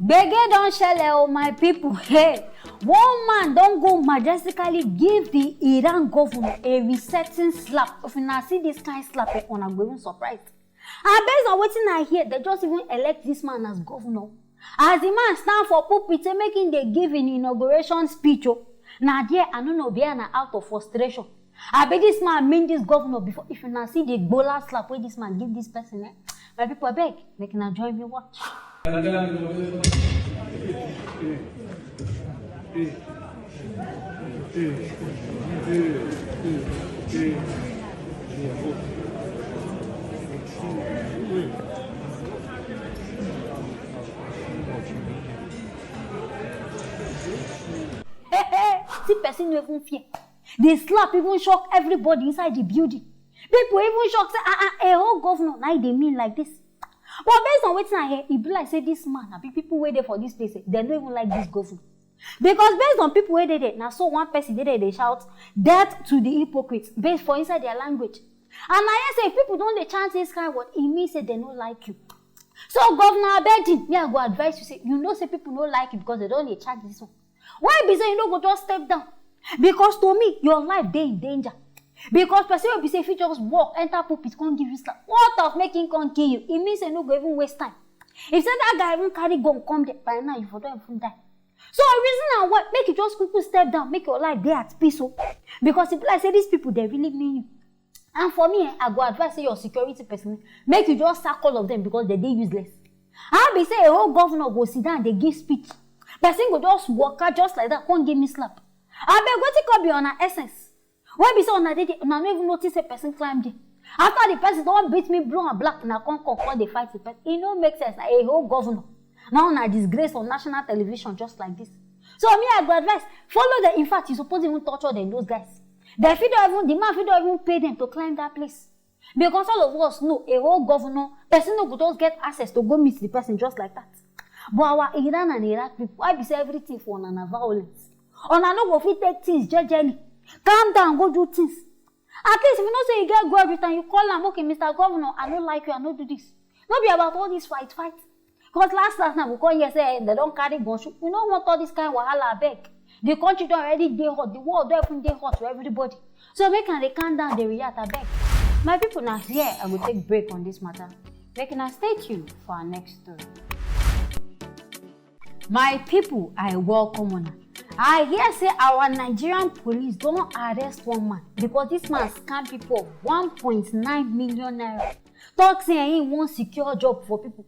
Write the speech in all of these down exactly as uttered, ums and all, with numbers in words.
Gbege don shele o, my people. Hey, one man don go majestically give the Iran governor a resetting slap. If una see this kind slap, eh, una go even surprise. And based on wetin I hear, they just even elect this man as governor. As the man stand for pulpit, say make him dey give him inauguration speech o. Na there I no know, be na out of frustration. I bet this man mean this governor before. If una see the gbola slap wey this man give this person, eh? My people, abeg, make una join me watch. See, person no even fear. The slap even shock everybody inside the building. People even shock, say, ah, ah, a whole governor, na e dey mean like this. But based on wetin I hear, e be like say this man, abi people wey dey for this place, eh, dem no even like this governor. Because based on people wey dey there, na so one person dey there dey shout, "Death to the hypocrites," based for inside their language. And I hear say if people don dey chant this kind word, e mean say dem no like you. So, Governor Abedin, me, I go advise you, say, you know say people no like you because they don dey chant this one. Why be say you no go just step down? Because to me, your life dey in danger. Because person wey be say if you just walk, enter pulpit, come give you slap, what of making come kill you? E mean say no go even waste time. If say that guy even carry gun come there, by now you for don even die. So reason and what, make you just quickly step down, make your life dey at peace o. Because e be like say these people, they really mean you. And for me, eh, I go advise say your security person, make you just sack all of them because they dey useless. How be say a whole governor go sit down, dey give speech? Person go just waka just like that, come give me slap. Abeg, wetin come be una essence? Wey be say una dey there, una no even notice say person climb there. After the person don beat me blue and black, una come, come, come dey fight the person. E no make sense. Na a whole governor. Now una disgrace on national television just like this. So me, I go advise, follow them. In fact, you suppose even torture them, those guys. They fit don even, the man fit don even pay them to climb that place. Because all of us know, a whole governor, person no go just get access to go meet the person just like that. But our Iran and Iraq people, why be say everything for una na violence? Una no go fit take things jejely. Calm down, go do things. At least if you know say you get grudge with am, you call am, "Okay, Mister Governor, I no like you, I no do this." No be about all this fight, fight. Because last, last night we come hear say, eh, they don carry gun shoot. We no want all this kind wahala, abeg. The country don already dey hot. The world don even dey hot for everybody. So make una dey calm down, dey react, abeg. My people, na here I go take break on this matter. Make una stay tuned for our next story. My people, I welcome una. I hear say our Nigerian police don arrest one man because this man scam people of one point nine million naira. Talk say he wan secure job for people.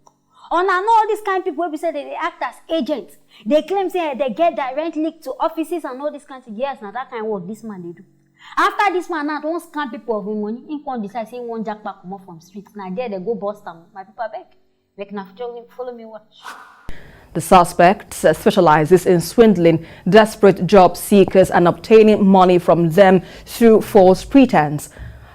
Una know all these kind people wey be say they dey act as agents. They claim say they get direct link to offices and all this kind thing. Yes, na that kind work this man dey do. After this man now don scam people of him money, he come decide say he wan japa comot from street. Na there they go bust am. My people, abeg, make una follow me, follow me watch. The suspect, uh, specializes in swindling desperate job seekers and obtaining money from them through false pretense.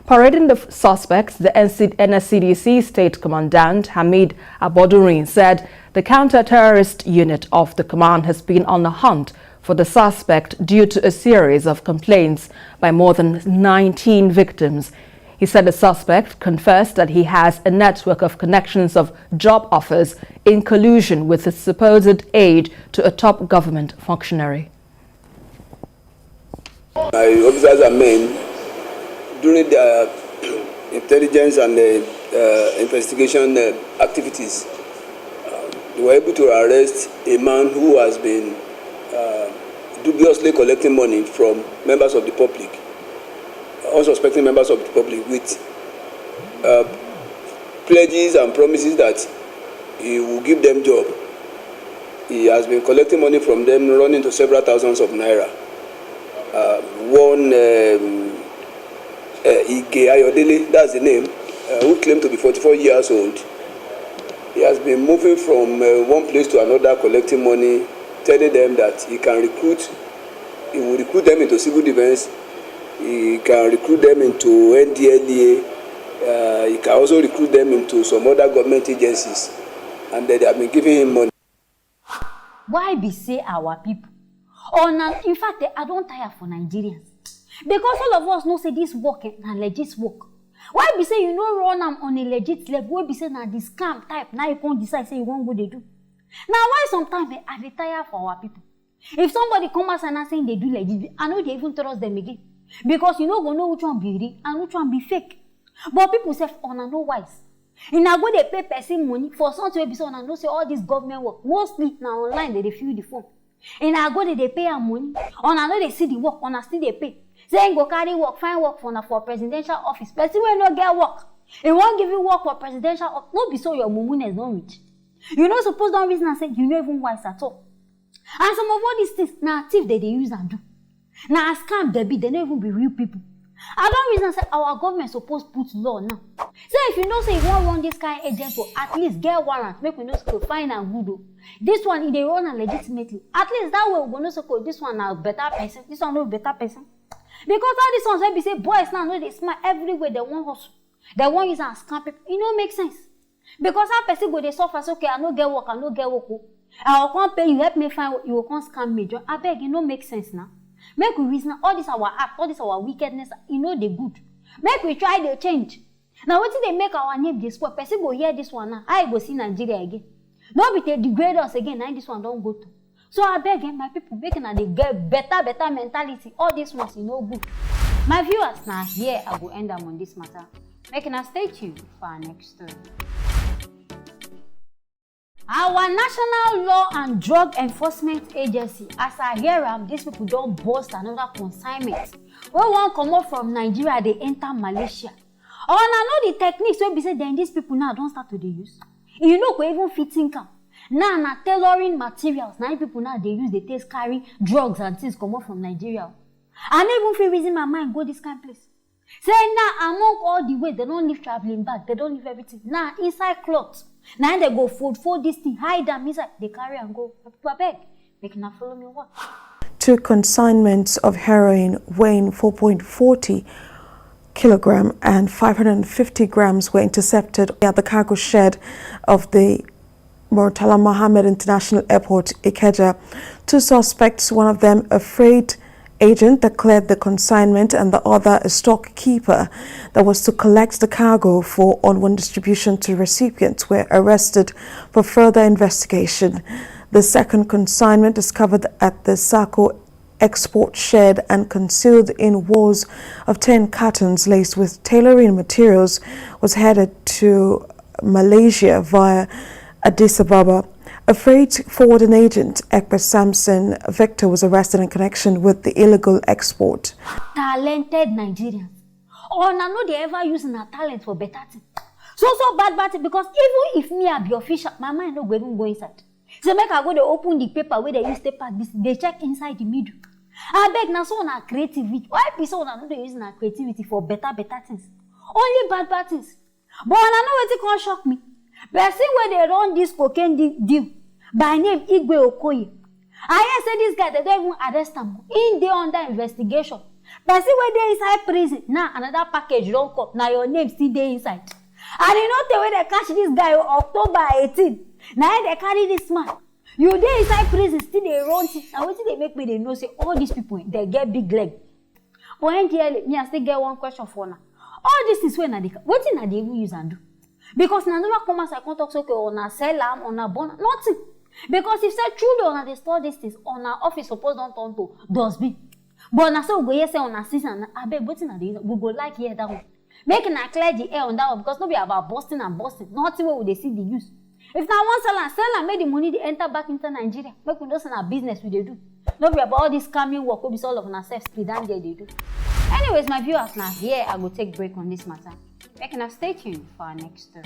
Parading the f-, suspect, the N C, N S C D C State Commandant Hamid Abodurin said the counter-terrorist unit of the command has been on the hunt for the suspect due to a series of complaints by more than nineteen victims. He said the suspect confessed that he has a network of connections of job offers in collusion with a supposed aide to a top government functionary. My officers and men, during their intelligence and, uh, uh, investigation, uh, activities, uh, they were able to arrest a man who has been, uh, dubiously collecting money from members of the public, unsuspecting members of the public, with, uh, pledges and promises that he will give them job. He has been collecting money from them, running to several thousands of naira. Uh, one, um, uh, Ige Ayodele, that's the name, uh, who claimed to be forty-four years old. He has been moving from, uh, one place to another, collecting money, telling them that he can recruit, he will recruit them into civil defense, he can recruit them into N D L E A, uh, he can also recruit them into some other government agencies, and they have been giving him money. Why be say our people? Una, in fact, eh, I don tire for Nigerians. Because all of us know say this work, eh, na legit work. Why be say you no run am on a legit level wey be say na the scam type, now you come decide say you wan go dey do? Na why sometimes, eh, I dey tire for our people. If somebody come outside and say they do legit, I no dey even trust them again, because you no go know which one be real and which one be fake. But people sef, una no wise. Una go dey pay person money for something wey be say una know say all this government work, mostly na online they dey fill the form. Una go dey dey pay am money, una no dey see the work, una still dey pay. Say im go carry work, find work for una for presidential office. Person wey no get work, e wan give you work for presidential office. No be so your mumuness don reach? You no suppose don reason am say you no even wise at all. And some of all these things na thief they dey use am do. Na scam they be, they no even be real people. I don reason say our government suppose put law now. Say if you know say you wan run this kind agent work, at least get warrant, make we know say fine and good o. This one, e dey run am legitimately. At least that way we go know say, "Oh, this one na better person, this one no be better person." Because all these ones wey be say boys now no dey smile, everywhere they wan hustle, they wan use am scam people. E no make sense. Because how person go dey suffer say, "Okay, I no get work, I no get work o. I go come pay you, help me find work," you go come scam me join. Abeg, e no make sense na. Make we reason, all this our act, all this our wickedness, e no dey good. Make we try dey change. Na wetin dey make our name dey spoil. Person go hear this one now, how e go see Nigeria again? No be to degrade us again, na this one don go to. So abeg, eh, my people, make una dey get better, better mentality. All these ones, e no good. My viewers, na here I go end am on this matter. Make una stay tuned for our next story. Our National Law and Drug Enforcement Agency, as I hear am, these people don burst another consignment wey wan comot from Nigeria dey enter Malaysia. Una know the techniques wey be say dem, these people now don start to dey use? You no go even fit think am. Now na tailoring materials na im people now dey use dey take carry drugs and things comot from Nigeria. I no even fit reason my mind go this kind place. Say now, among all the ways, they don't leave traveling bag, they don't leave everything. Now inside cloth, now they go fold, fold this thing, hide them inside, they carry and go. People, abeg, make una follow me walk. Two consignments of heroin weighing four point forty kilogram and five hundred fifty grams were intercepted at the cargo shed of the Murtala Mohammed International Airport, Ikeja. Two suspects, one of them a freight agent that cleared the consignment and the other a stock keeper that was to collect the cargo for onward distribution to recipients, were arrested for further investigation. The second consignment, discovered at the Sako export shed and concealed in walls of tin cartons laced with tailoring materials, was headed to Malaysia via Addis Ababa. A freight forwarding agent, Ekpe Samson Victor, was arrested in connection with the illegal export. Talented Nigerians. Una no dey ever use una talent for better thing. So, so bad, bad thing, because even if me I be official, my mind no go even go inside. Say make I go dey open the paper wey they use take pack this, dey check inside the middle. Abeg, na so una creative reach. Why be so una no dey use una creativity for better, better things? Only bad, bad things. But una know wetin come shock me? Person wey dey run this cocaine de-, deal, by name Igwe Okoye. I hear say this guy, they don even arrest am. He dey under investigation. Person wey dey inside prison, now another package don come. Na your name still dey inside. And you know tey wey they catch this guy o, October eighteen. Na him they carry this man. You dey inside prison, still dey run thing. Na wetin dey make me dey know say all these people, eh, they get big leg. But N D L A, me, I still get one question for una. All these things wey una dey, wetin una dey even use am do? Because una never come outside come talk say, okay, una sell am, una burn am, nothing. Because if say truly una dey store these things, una office suppose don turn to dustbin. But na so we go hear say una seize am. Abeg, wetin una dey use am? We go like hear that one. Make una clear the air on that one, because no be about busting and busting. Nothing wey we dey see the use. If na wan sell am, sell am, make the money dey enter back into Nigeria. Make we know say na business we dey do. No be about all this scamming work wey be say all of una sef sit down there dey do. Anyways, my viewers, na here I go take break on this matter. Make una stay tuned for our next story.